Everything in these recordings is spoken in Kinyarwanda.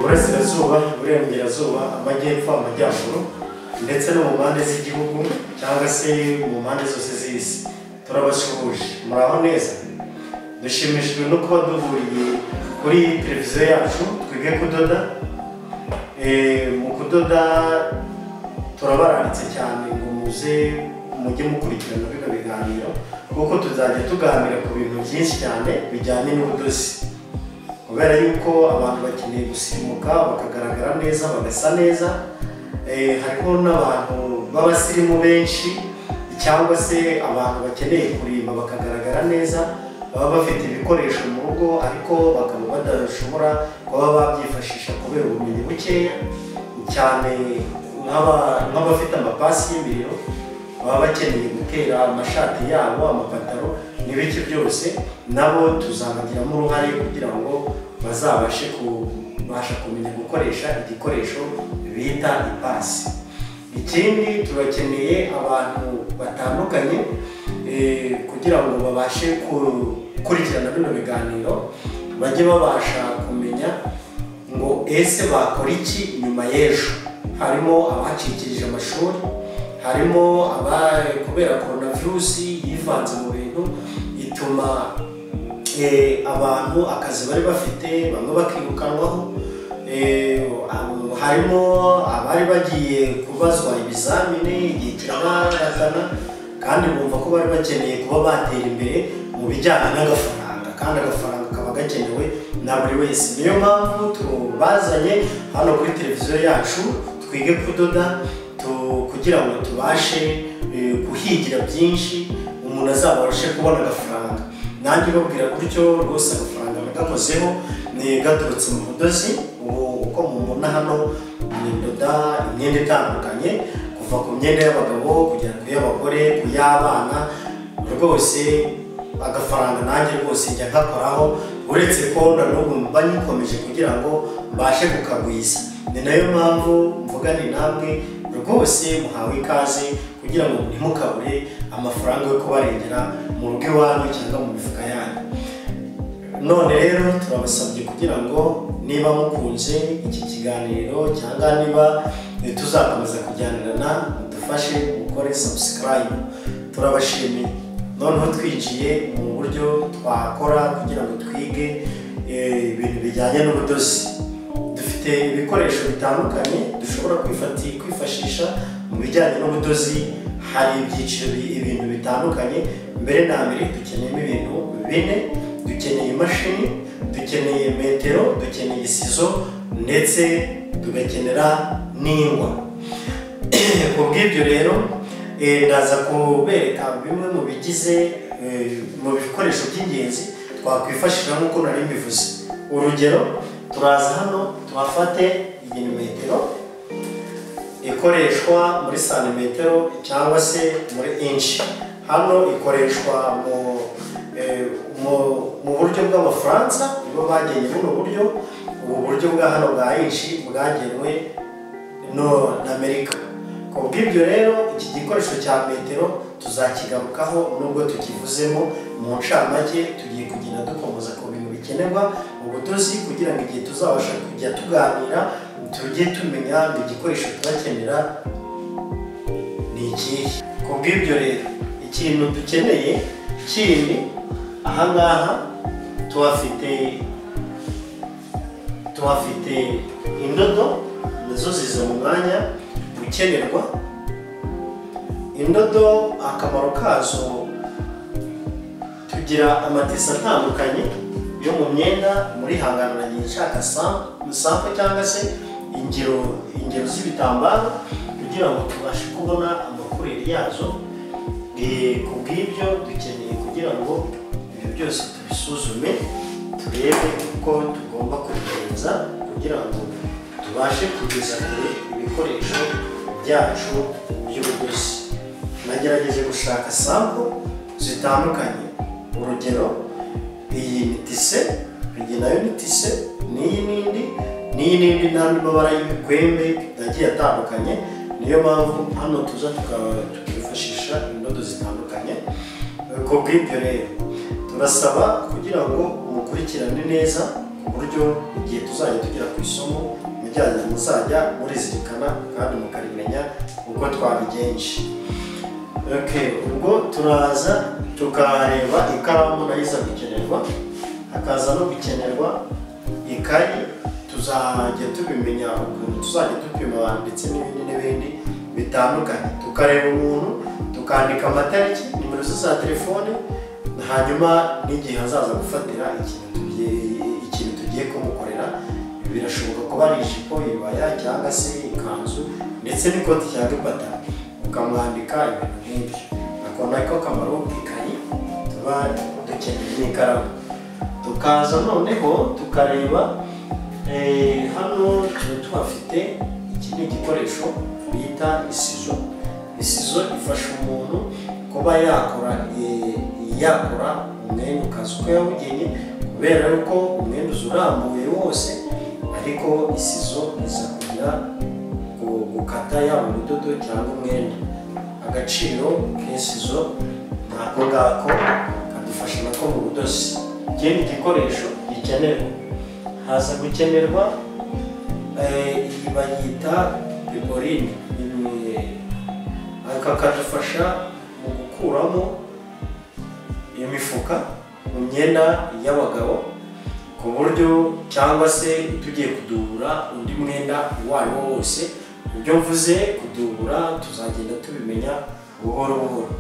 Iburasirazuba, Iburengerazuba, Amajyepfo, Amajyaruguru ndetse no mu mpande z'igihugu cyangwa se mu mpande zose z'isi, turabasuhuje. Muraho neza? Dushimishijwe no kuba duhuriye kuri televiziyo yacu Twige Kudoda. Mu kudoda turabararitse cyane ngo muze mujye mukurikirana bino biganiro, kuko tuzajya tuganira ku bintu byinshi cyane bijyanye n'ubudozi, kubera yuko abantu bakeneye gusimuka bakagaragara neza, bagasa neza. Hariho n'abantu b'abasirimu benshi cyangwa se abantu bakeneye kurimba bakagaragara neza, baba bafite ibikoresho mu rugo ariko bakaba badashobora kuba babyifashisha kubera ubumenyi bukeya cyane, nk'abafite amapasi y'imiriro baba bakeneye gutera amashati yabo, amapantaro n'ibiki byose, nabo tuzabagiramo uruhare kugira ngo bazabashe kubasha kumenya gukoresha igikoresho bita ipasi. Ikindi, turakeneye abantu batandukanye kugira ngo babashe gukurikirana bino biganiro, bajye babasha kumenya ngo ese bakora iki nyuma y'ejo. Harimo abacikirije amashuri, harimo aba kubera coronavirus yivanze mu bintu ituma abantu akazi bari bafite bamwe bakirukanwaho, harimo abari bagiye kubazwa ibizamini igihe kirabaratana kandi bumva ko bari bakeneye kuba batera imbere mu bijyanye n'agafaranga, kandi agafaranga kaba gakenewe na buri wese. Niyo mpamvu tubazanye hano kuri televiziyo yacu Twige Kudoda, kugira ngo tubashe kuhigira byinshi, umuntu azabashe kubona agafaranga. Nanjye babwira gutyo rwose, agafaranga nagakozeho ni gaturutse mu budozi. Ubu uko mubona hano ni ndoda imyenda itandukanye, kuva ku myenda y'abagabo kugera ku y'abagore, ku y'abana. Rwose agafaranga nanjye rwose njya ngakoraho, uretse ko na n'ubu mba nyikomeje kugira ngo mbashe kukagwiza. Ni nayo mpamvu mvuga ni namwe rwose muhawe ikaze kugira ngo ntimukabure amafaranga yo kubarengera mu rugo iwanyu cyangwa mu mifuka yanyu. None rero turabasabye kugira ngo niba mukunze iki kiganiro cyangwa niba tuzakomeza kujyanirana, mudufashe mukore subscribe. Turabashimiye. Noneho twinjiye mu buryo twakora kugira ngo twige ibintu bijyanye n'ubudozi. Dufite ibikoresho bitandukanye dushobora kwifashisha mu bijyanye n'ubudozi. Hari ibyiciro, ibintu bitandukanye. Mbere na mbere dukeneyemo ibintu bine: dukeneye imashini, dukeneye metero, dukeneye isizo ndetse tugakenera n'ingwa. Ku bw'ibyo rero ndaza kubereka bimwe mu bigize mu bikoresho by'ingenzi twakwifashisha nk'uko nari mbivuze. Urugero, turaza hano tuhafate iyi metero ikoreshwa muri santimetero cyangwa se muri inci. Hano ikoreshwa mu buryo bw'Abafaransa, nibo bagennye buno buryo. Ubu buryo bwa hano bwa inci bwagenwe no na Amerika. Ku bw'ibyo rero iki gikoresho cya metero tuzakigarukaho, nubwo tukivuzemo mu ncamake. Tugiye kugenda dukomeza ku bintu bikenerwa mu budozi kugira ngo igihe tuzabasha kujya tuganira tujye tumenya ngo igikoresho turakenera ni ikihe. Ku bw'ibyo rero ikintu dukeneye kindi ahangaha tuhafite indodo, nazo ziza mu mwanya ukenerwa. Indodo akamaro kazo, tugira amatisi atandukanye yo mu myenda. Muri hangano nagiye nshaka sample cyangwa se ingero z'ibitambaro kugira ngo tubashe kubona amakureri yazo. Ku bw'ibyo dukeneye kugira ngo ibyo byose tubisuzume, turebe uko tugomba kubigenza kugira ngo tubashe kugeza kure ibikoresho byacu by'ubudozi. Nagerageje gushaka sample zitandukanye. Urugero, iyi ni tise, iyi nayo ni tise, n'iyi n'indi, n'iyi n'indi, n'andi mabara y'ibikwembe agiye atandukanye. Niyo mpamvu hano tuza tukifashisha indodo zitandukanye. Ku bw'ibyo rero turasaba kugira ngo mukurikirane neza ku buryo buryo igihe tuzajya tugera ku isomo muzajya murizirikana kandi mukarimenya uko twabigenje. Okay, ubwo turaza tukareba ikaramu nayo iza gukenerwa, hakaza no gukenerwa ikayi. Tuzajya tubimenya ukuntu tuzajya dupima abantu ndetse n'ibindi n'ibindi bitandukanye. Tukareba umuntu, tukandika amatariki, nimero ze za telefone, hanyuma n'igihe azaza gufatira ikintu tugiye kumukorera. Birashoboka kuba ari ijipo, iribaya cyangwa se ikanzu ndetse n'ikoti cyangwa ipataro, ukamwandika ibintu nk'ibyo. Ako nako kamaro k'ikayi tuba dukeneye n'ikaramu. Tukaza noneho tukareba hano tuba tuhafite iki ni igikoresho bita isizo. Isizo ifasha umuntu kuba yakora umwenda ukaza uko yawugenye, kubera yuko umwenda uza urambuye wose, ariko isizo iza kugira gukata yaba ubudodo cyangwa umwenda. Agaciro k'isizo nako ngako kadufasha nako mu budozi. Ikindi gikoresho gikenerwa, haza gukenerwa iyi bayita piporine. Aka kadufasha mu gukuramo imifuka mu myenda y'abagabo, ku buryo cyangwa se tugiye kudubura undi mwenda uwo ari wo wose. Ibyo mvuze kudubura tuzagenda tubimenya buhoro buhoro.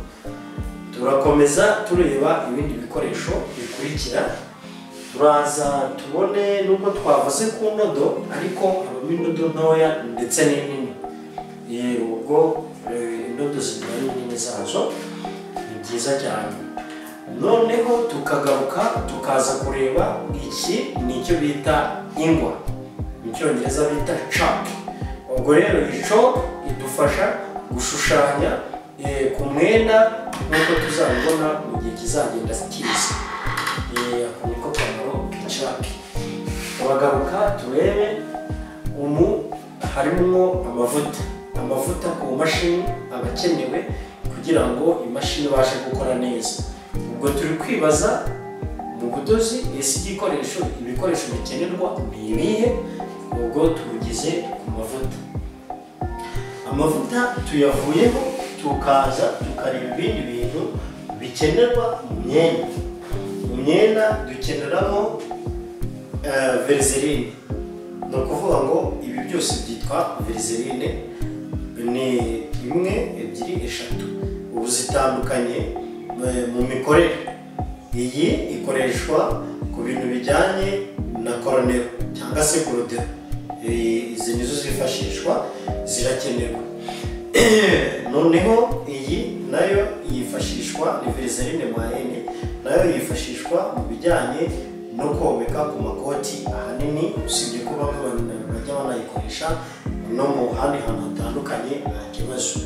Turakomeza tureba ibindi bikoresho bikurikira. Turaza tubone nubwo twavuze ku ndodo, ariko habamo indodo ntoya ndetse n'inini. Ubwo indodo zigira n'inini zazo, ni byiza cyane. Noneho tukagaruka tukaza kureba iki ni icyo bita ingwa, mu cyongereza bita chalk. Ubwo rero iyi chalk idufasha gushushanya ku mwenda nk'uko tuzabibona mu gihe kizagenda kiza. Ako niko kamaro k'ichalk. Turagaruka turebe harimo amavuta. Amavuta ku mashini aba akenewe kugira ngo imashini ibashe gukora neza. Ubwo turi kwibaza mu budozi, ese ibikoresho bikenerwa ni ibihe? Ubwo tubugize ku mavuta. Amavuta tuyavuyeho, tukaza tukareba ibindi bintu bikenerwa mu myenda. Mu myenda dukeneramo verizerine. Ni ukuvuga ngo ibi byose byitwa verizerine, ni 1, 2, 3. Ubu zitandukanye mu mikorere. Iyi ikoreshwa ku bintu bijyanye na koronero cyangwa se gorodero. Izi nizo zifashishwa, zirakenerwa. Noneho iyi nayo yifashishwa, ni verizerine mwayene, nayo yifashishwa mu bijyanye no komeka ku makoti ahanini, usibye ko bamwe bajya banayikoresha no mu handi hantu hatandukanye nta kibazo.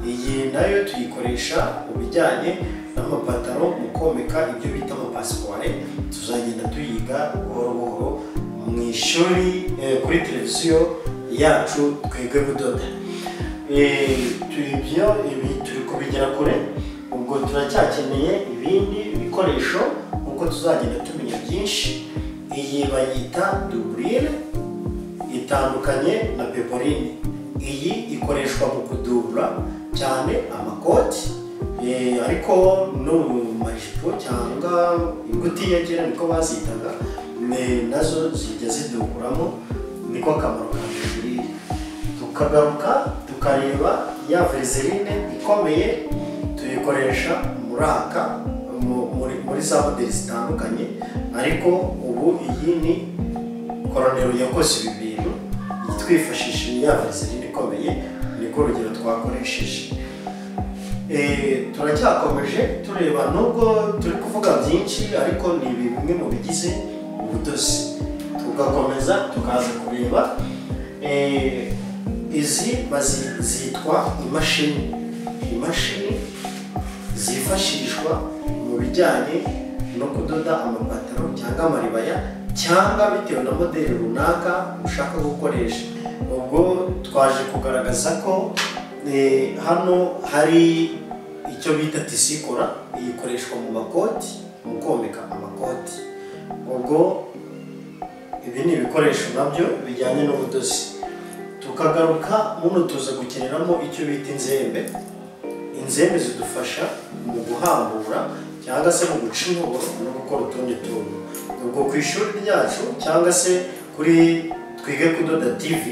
Iyi nayo tuyikoresha mu bijyanye n'amapataro, mu komeka ibyo bita amapasipuware. Tuzagenda tuyiga buhoro buhoro mu ishuri kuri televiziyo yacu Twige Kudoda. Ibi turi kubigera kure. Ubwo turacyakeneye ibindi bikoresho uko tuzagenda tumenya byinshi. Iyi bayita duburire, itandukanye na peporine. Iyi ikoreshwa mu kudubura cyane amakoti, ariko no mu majipo cyangwa ingutiya kera niko bazitaga, nazo zijya zidukuramo. Niko akamaro ka duburire. Tukagaruka tukareba ya verizerine ikomeye, tuyikoresha muraka muri za modeli zitandukanye, ariko ubu iyi ni koronero yakoze ibi bintu, twifashishije ya verizerine ikomeye, niko urugero twakoresheje. Turacyakomeje tureba, nubwo turi kuvuga byinshi ariko ni bimwe mu bigize ubudozi. Tugakomeza tukaza kureba izi zitwa imashini. Imashini zifashishwa mu bijyanye no kudoda amapataro cyangwa amaribaya, cyangwa bitewe na modeli runaka ushaka gukoresha. Ubwo twaje kugaragaza ko hano hari icyo bita tisikora, ikoreshwa mu makoti, mu komeka amakoti. Ubwo Ibi ni ibikoresho nabyo bijyanye n'ubudozi. Tukagaruka muno tuza gukeneramo icyo bita inzembe. Inzembe zidufasha mu guhambura cyangwa se mu guca intoboro no gukora utundi tuntu. Ubwo ku ishuri ryacu cyangwa se kuri Twige Kudoda TV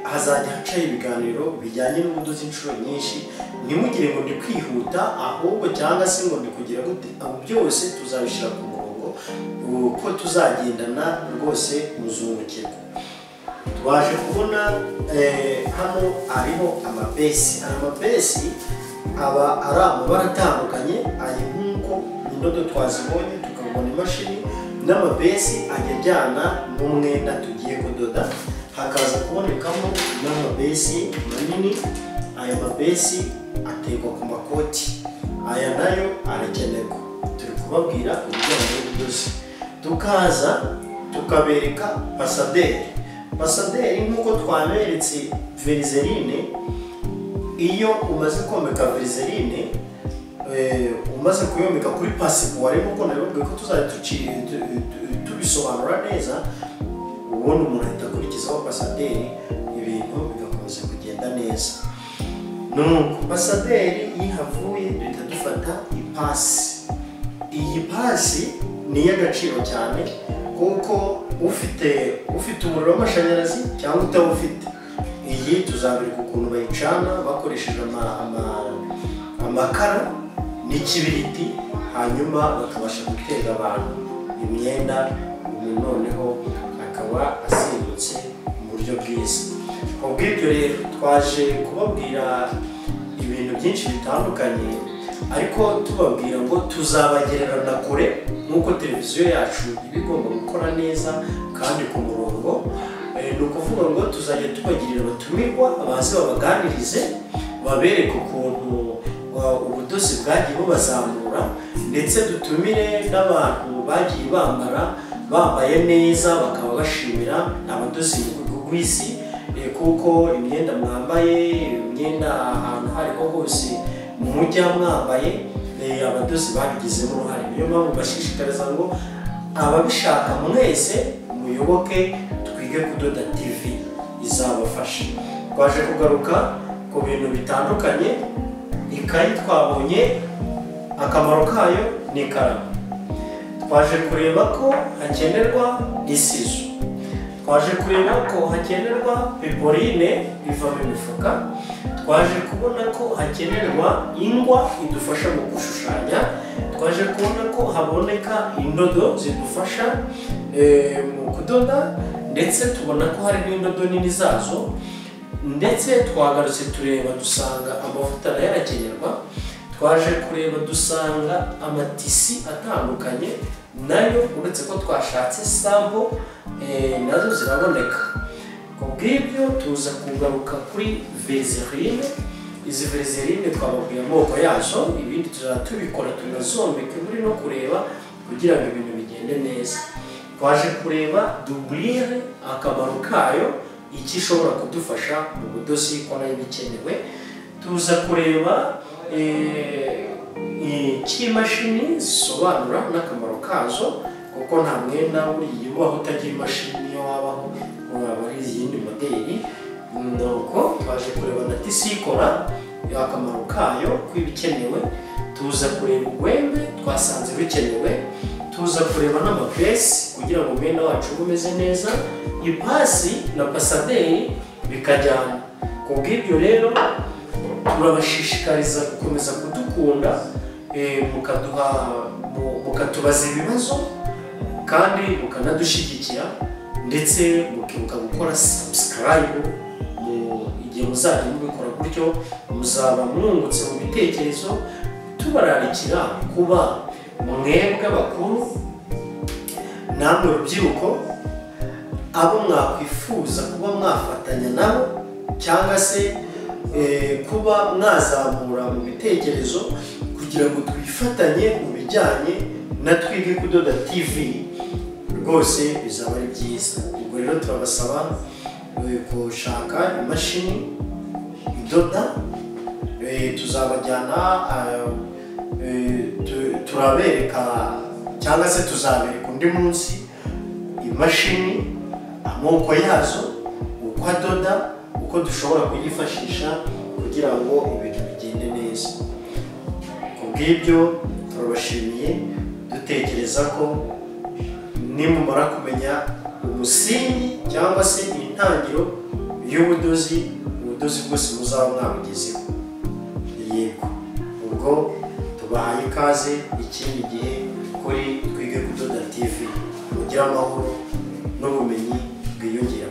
hazajya hacaho ibiganiro bijyanye n'ubudozi inshuro nyinshi. Ntimugire ngo ndi kwihuta ahubwo cyangwa se ngo ndi kugira gute, aho byose tuzabishyira ku murongo uko tuzagendana rwose muzungukirwa. Twaje kubona hano hariho amapesi. Aya mapesi aba ari amabara atandukanye, ayi nk'uko indodo twazibonye tukabona imashini, n'amapesi ajya ajyana n'umwenda tugiye kudoda. Hakaza kubonekamo n'amapesi manini. Aya mapesi ategwa ku makoti, aya nayo arakenerwa. Turi kubabwira ibijyanye n'ubudozi. Tukaza tukabereka pasaderi. Pasaderi nk'uko twaberetse verizerine, iyo umaze komeka verizerine, umaze kuyomeka kuri pasipuwari, nk'uko nabibabwiye ko tuzajya tubisobanura neza, ubundi umuntu ahita akurikizaho pasaderi, ibintu bigakomeza kugenda neza. Nuko pasaderi iyo ihavuye duhita dufata ipasi. Iyi pasi ni iy'agaciro cyane kuko ufite umuriro w'amashanyarazi cyangwa utawufite, iyi tuzabereka ukuntu bayicana bakoresheje amakara n'ikibiriti, hanyuma bakabasha gutera abantu imyenda, umuntu noneho akaba asimbutse mu buryo bwiza. Ubw'ibyo rero twaje kubabwira ibintu byinshi bitandukanye, ariko tubabwira ngo tuzabagererana kure nk'uko televiziyo yacu iba igomba gukora neza kandi ku murongo. Ni ukuvuga ngo tuzajya tubagirira abatumirwa baze babaganirize, babereke ukuntu ubudozi bwagiye bubazamura, ndetse dutumire n'abantu bagiye bambara bambaye neza bakaba bashimira abadozi mu rwego rw'isi, kuko imyenda mwambaye, imyenda ahantu hariho hose mujya mwambaye, abadozi babigizemo uruhare. Niyo mpamvu bashishikariza ngo ababishaka mwese muyoboke Twige Kudoda TV, izabafasha. Twaje kugaruka ku bintu bitandukanye. Ikayi twabonye akamaro kayo ni ikaramu. Twaje kureba ko hakenerwa isizo, twaje kureba ko hakenerwa piporine ivamo imifuka, twaje kubona ko hakenerwa ingwa idufasha mu gushushanya, twaje kubona ko haboneka indodo zidufasha mu kudoda, ndetse tubona ko hari n'indodo nini zazo, ndetse twagarutse tureba dusanga amavuta nayo arakenerwa. Twaje kureba dusanga amatisi atandukanye nayo, uretse ko twashatse sampo nazo ziraboneka. Ku bw'ibyo tuza kugaruka kuri verizerine. Izi verizerine twababwiye amoko yazo, ibindi tuzajya tubikora tunazombeke muri no kureba kugira ngo ibintu bigende neza. Twaje kureba duburire akamaro kayo, icyo ishobora kudufasha mu budozi ko nayo bikenewe. Tuza kureba imashini zisobanura n'akamaro kazo, kuko nta mwenda buriya ubaho utagira imashini, niyo wabaho waba ari izindi modeli. Nuko twaje kureba na tisikora akamaro kayo kw'ibikenewe. Tuza kureba urwembe twasanze bikenewe, tuza kureba n'amapesi kugira ngo umwenda wacu ube umeze neza, ipasi na pasaderi bikajyana. Ku bw'ibyo rero turabashishikariza gukomeza kudukunda, mukatubaza ibibazo kandi mukanadushyigikira, ndetse mukibuka gukora subscribe. Igihe muzajya mubikora gutyo muzaba mwungutse mu bitekerezo. Tubararikira kuba mwebwe abakuru namwe rubyiruko, abo mwakwifuza kuba mwafatanya nabo cyangwa se kuba mwazamura mu bitekerezo kugira ngo twifatanye mu bijyanye na Twige Kudoda TV, rwose bizaba ari byiza. Ubwo rero turabasaba gushaka imashini idoda, tuzabajyana turabereka cyangwa se tuzabereka undi munsi imashini, amoko yazo, uko adoda, uko dushobora kuyifashisha kugira ngo ibintu bigende neza. Ku bw'ibyo turabashimiye, dutekereza ko nimumara kumenya umusingi cyangwa se intangiriro y'ubudozi, ubudozi bwose muzaba mwabugezeho. Yego, ubwo tubahaye ikaze ikindi gihe kuri Twige Kudoda TV. Mugire amahoro n'ubumenyi bwiyongera.